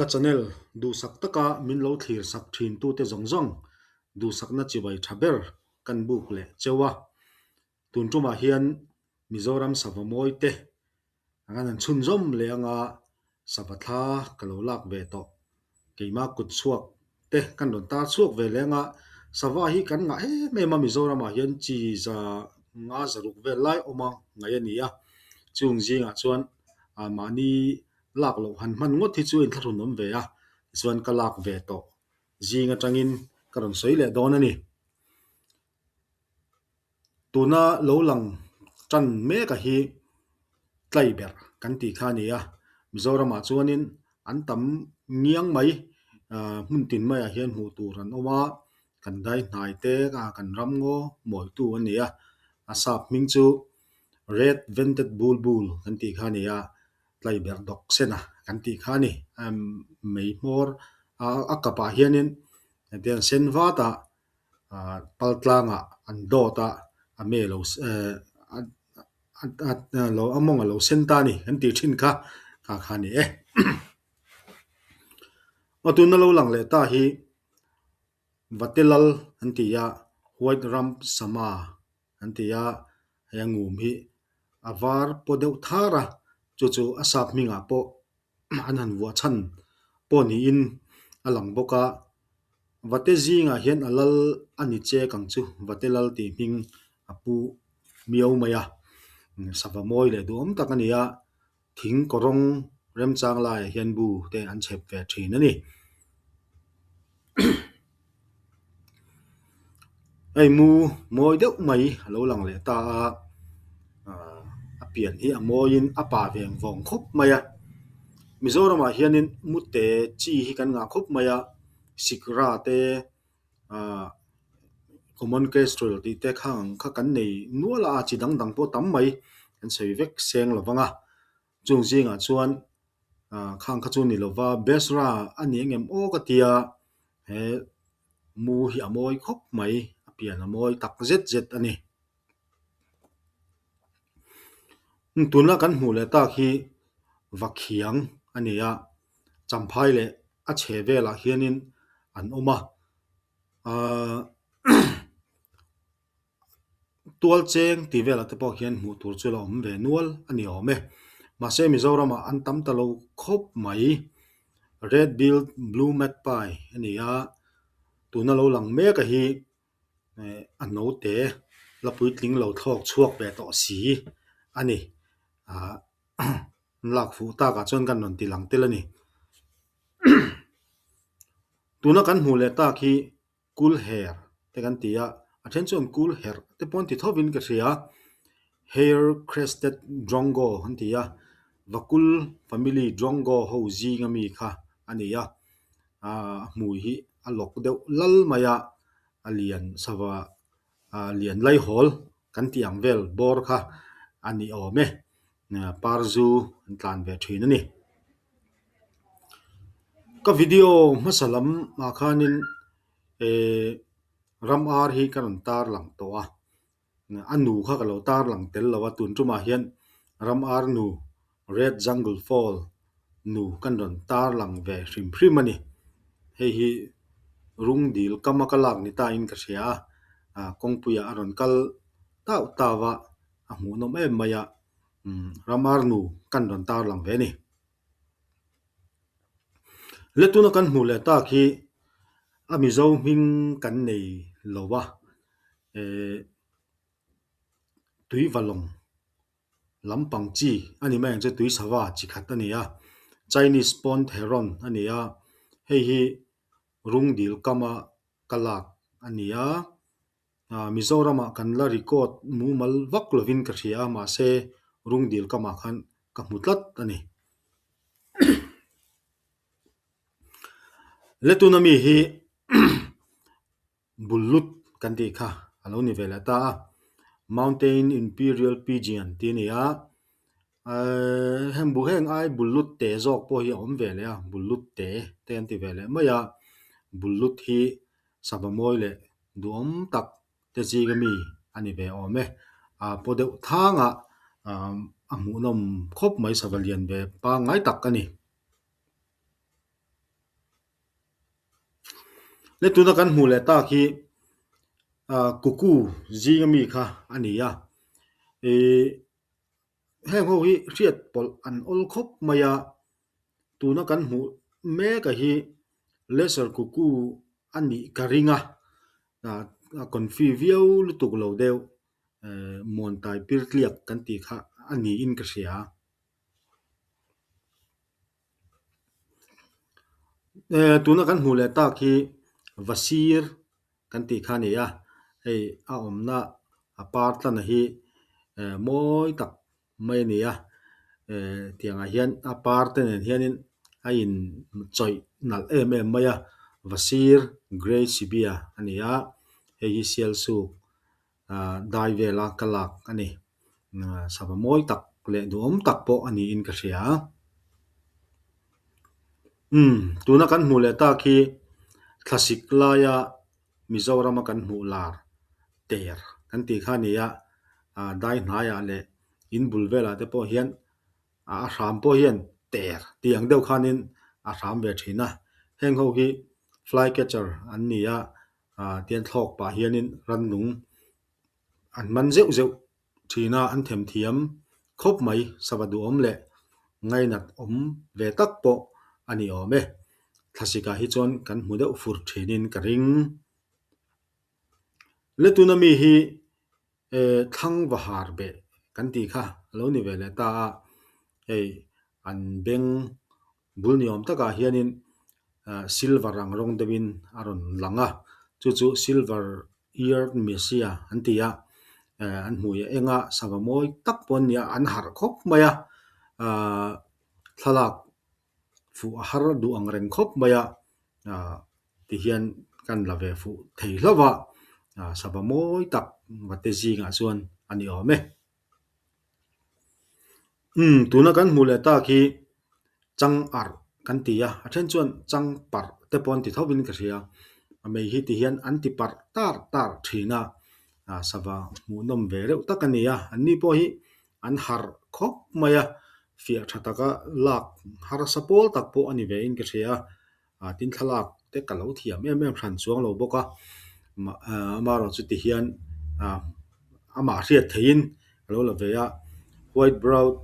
Ka channel duhsak taka min lo thlir sak thin tute zawng zawng duhsakna chibai tha ber kan buk leh cheu a. Tun tumah hian Mizoram sava mawi te an han chhunzawm leh anga sava thla ka lo lak ve tawh. Keimah kut chhuak te kan rawn tar chhuak ve leh anga sava hi kan ngah em em a Mizoramah hian chi za nga zaruk vel lai awm a ngaih a ni a. Chung zingah chuan mahni lak loh han hman ngawt hi chu inthlahrun awm ve a, tichuan ka lak ve tawh zing atangin ka rawn sawi leh dawn a ni. Tuna lo lang tan mek a hi tlai ber kan tih kha a ni a, Mizoramah chuanin an tam ngiang mai, hmun tin maiah hian hmuh tur an awm a, kan dai hnai te kan ram ngaw mawitu a ni a, a sap hming chu Red Vented Bulbul kan tih kha a ni a, tlai ber dawk sen a kan tih kha a ni. Mei hmawr a kapah hianin hetiang sen vat a pal tlangah an dawt a, a me lo a mawng a lo sen ta a ni kan tih thin kha kha kha a ni e. Aw tuna lo lang leh ta hi Vatelal an ti a, White Rump Sama an ti a, hei a ngum hi a var paw deuh thar a, chu chu a sap hmingah pawh an han vuah chhan pawh niin a lang bawk a, Vate zingah hian a lal a ni chek ang chu, Vate lal tih hming a pu miau mai a, sava mawi leh duhawm tak a ni a, thing kawrawng remchang laiah hian bu te an chhep ve thin a ni. Hei mu mawi deuh mai a lo lang leh ta a, aaa a pian hi a mawiin a pa veng vawng khawp mai a. Mizoramah hianin mute chi hi kan ngah khawp mai a, sikra te aaa common kestrel tih te kha ang kha kan nei nual a, chi dang dang pawh tam mai kan sawi vek seng lo vang a. Chung zingah chuan ah khang kha chu ni lova Besra a ni engem aw ka tia he mu hi a mawi khawp mai a pian a mawi tak zet zet a ni. Tuna kan hmuh leh tak hi Vakhiang a ni a, Champhai leh a chhe velah hianin an awm a ah Tual cheng tih velah te pawh hian hmuh tur chu la awm ve nual a ni awm e. Mahse Mizoramah an tam ta lo khawp mai. Red Billed Blue Magpie a ni a, tuna lo lang mek a hi eh a naute la puitling lo thlawk chhuak ve tawh si a ni. Ah an lak fuh takah chuan kan rawn ti lang tel a ni. Tuna kan hmuh leh tak hi Kul her te kan ti a, a then chuan kul herh te pawh an ti thovin ka hria. Hair crested drongo an ti a, Vakul family drongo ho zinga mi kha a ni a, aaa a hmui hi a lawk deuh lal mai a, a lian sava aaa lian laihawl kan tih ang vel bawr kha a ni awm e, parzu an tlan ve thin a ni. Ka video hmasa lam ah khanin eh ram ar hi ka rawn tar lang tawh a, a nu kha ka lo tar lang tel lo a, tun tumah hian ram ar nu red jungle fowl nu kan rawn tar lang ve hrim hrim a ni. Hei hi rung dil kam a ka lak ni ta in ka hria a, ah kawngpuiah a rawn kal tauh tauh a, a hmuhnawm em mai a. Ramar nu kan rawn tar lang ve a ni. Le tuna kan hmuh leh tak hi a Mizo hming kan nei lo a, eh Tuivalawng lampang chi a ni mai ang chu Tuisava chi khat a ni a, Chinese Pond Heron a ni a, hei hi Rungdil kama ka lak a ni a. Mizoramah kan la record mumal vak lovin ka hria a, mahse Rungdil kamah khan ka hmu tlat a ni. Letuna mi hi Bullut kan tih kha a lo ni ve leh ta a, Mountain Imperial Pigeon tih a ni a, heng bu heng ai Bullut te zawk pawh hi a awm ve leh a, Bullut te te an ti ve leh mai a, Bullut hi sava mawi leh duhawm tak te zinga mi a ni ve awm e. Aa paw deuh thangah aa a hmuhnawm khawp mai sava lian ve pangngai tak a ni. Le tuna kan hmuh leh tak hi kuku zinga mi kha a ni a, ih heng ho hi hriat pawlh an awl khawp mai a, tuna kan hmuh mek a hi lesser kuku a nih ka ring a, a confi viau lutuk lo deuh muantai pirtliak kan tih kha a niin ka hria. Tuna kan hmuh leh tak hi Vasir kan tih kha a ni a, hei a awmna a par tlana hi mawi tak mai a ni a, tiangah hian a par te nen hianin a in chawih nalh em em mai a, Vasir Grey Sibia a ni a, hei hi Sialsuk dai vela ka lak a ni. Sava mawi tak leh duhawm tak pawh a niin ka hria. Umm, tuna kan hmuh leh tak hi thlasik laia Mizorama kan hmuh lar ter kan tih kha a ni a, dai hnaiah leh in bul velah te pawh hian a hram pawh hian ter tih ang deuh khanin a hram ve thin a. Heng ho hi fly catcher an ni a, tian thlawk pah hianin rannung an man zeuh zeuh thin a, an themthiam khawp mai. Sava duhawm leh ngainat awm ve tak pawh a ni awm e. Thlasikah hi chuan kan hmu deuh fur thinin ka ring. Le tuna mi hi thlang va har beh kan tih kha a lo ni ve leh ta a, hei an beng bul ni awm takah hianin silver ang rawng deuhin a rawn lang a, chu chu silver eared messiah an ti a, an hmui a eng a, sava mawi tak pawh an ni a, an harh khawp mai a, thlalak fuh a har duh ang reng khawp mai a, tihian kan la ve fuh thei hlauh a, sava mawi tak vate zingah chuan a ni awm e. Umm tuna kan hmuh leh tak hi chang arh kan ti a, a then chuan chang parh te pawh an ti tho in ka hria, a mei hi ti hian an ti parh tar tar thin a, sava hmuhnawm ve reuh tak a ni a, an ni pawh hi an harh khawp mai a, fiah tha taka lak harsa pawl tak pawh a ni ve in ka hria a, tin thlalak te ka lo thiam em em hran chuang lo bawk a, amaherawh chu ti hian amah hriat theihin ka lo la ve a, white browed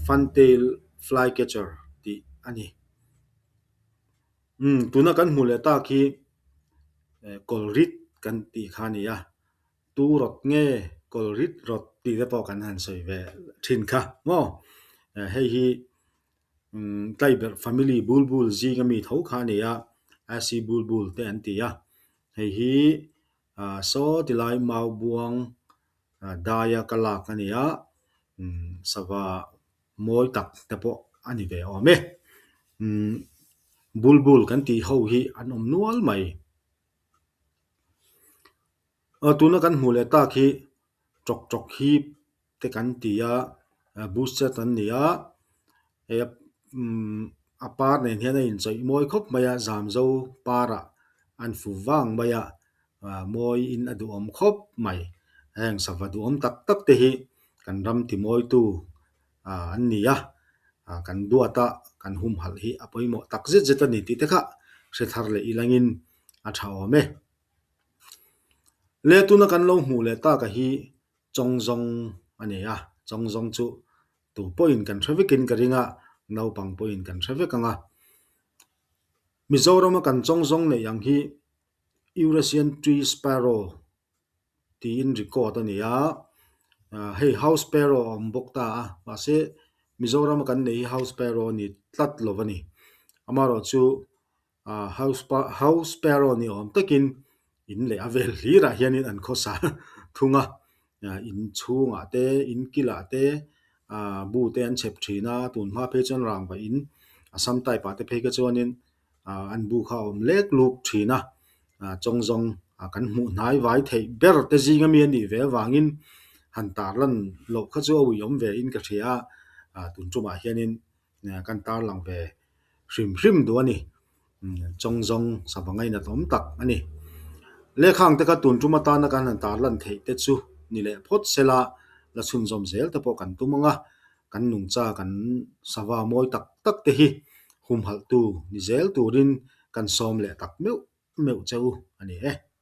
fantail flycatcher tih a ni. Umm tuna kan hmuh leh tak hi kawlrit kan tih kha a ni a. Tu rawt nge kawl rit rawt tih te pawh kan han sawi ve thin kha maw? Hei hi Tlaiberh family bulbul zinga mi tho kha a ni a, Asi bulbul te an ti a. Hei hi saw tilai mau buang daia ka lak a ni a, sava mawi tak te pawh a ni ve awm e. Bulbul kan tih ho hi an awm nual mai. Tuna kan hmuh leh tak hi tawk tawk hip te kan ti a, booster an ni a, hei a par nen hian a inchawih mawi khawp mai a, zamzo parah an fu vang mai a, mawiin a duhawm khawp mai. Heng sava duhawm tak tak te hi kan ram timawitu an ni a, kan duat a, kan humhalh hi a pawimawh tak zet zet a ni tih te kha hre thar leh ilangin a tha awm e. Le tuna kan lo hmuh leh taka hi chawngzawng a ni a, chawngzawng chu tu pawhin kan hre vekin ka ring a, naupang pawhin kan hre vek ang a. Mizorama kan chawngzawng neih ang hi Eurasian Tree Sparrow tiin record a ni a, hei House Sparrow a awm bawk ta a, mahse Mizorama kan neih hi House Sparrow a ni tlat lo a ni. Amaherawhchu House Sparrow ni awm takin in leh a vel hlirah hianin an khawsa thung a, in chhungah te in kilah te bu te an chhep thin a, tun hma phei chuan rangva in Assam type ah te phei kha chuanin an bu kha a awm lek luk thin a, chawng zawng kan hmuh hnai vai theih ber te zing ami a nih ve avangin han tarlan loh kha chu a uiawm ve in ka hria a, tun tumah hianin kan tarlang ve hrim hrim duh a ni. Chawng zawng sava ngainat awm tak a ni. Lehkhang te kha tun tum atana kan han tarlan theih te chu ni leh phawt sela la chhunzawm zel te pawh kan tum ang a, kan nungcha kan sava mawi tak tak te hi humhalhtu ni zel turin kan sawm leh tak meuh. meuh che u a ni e.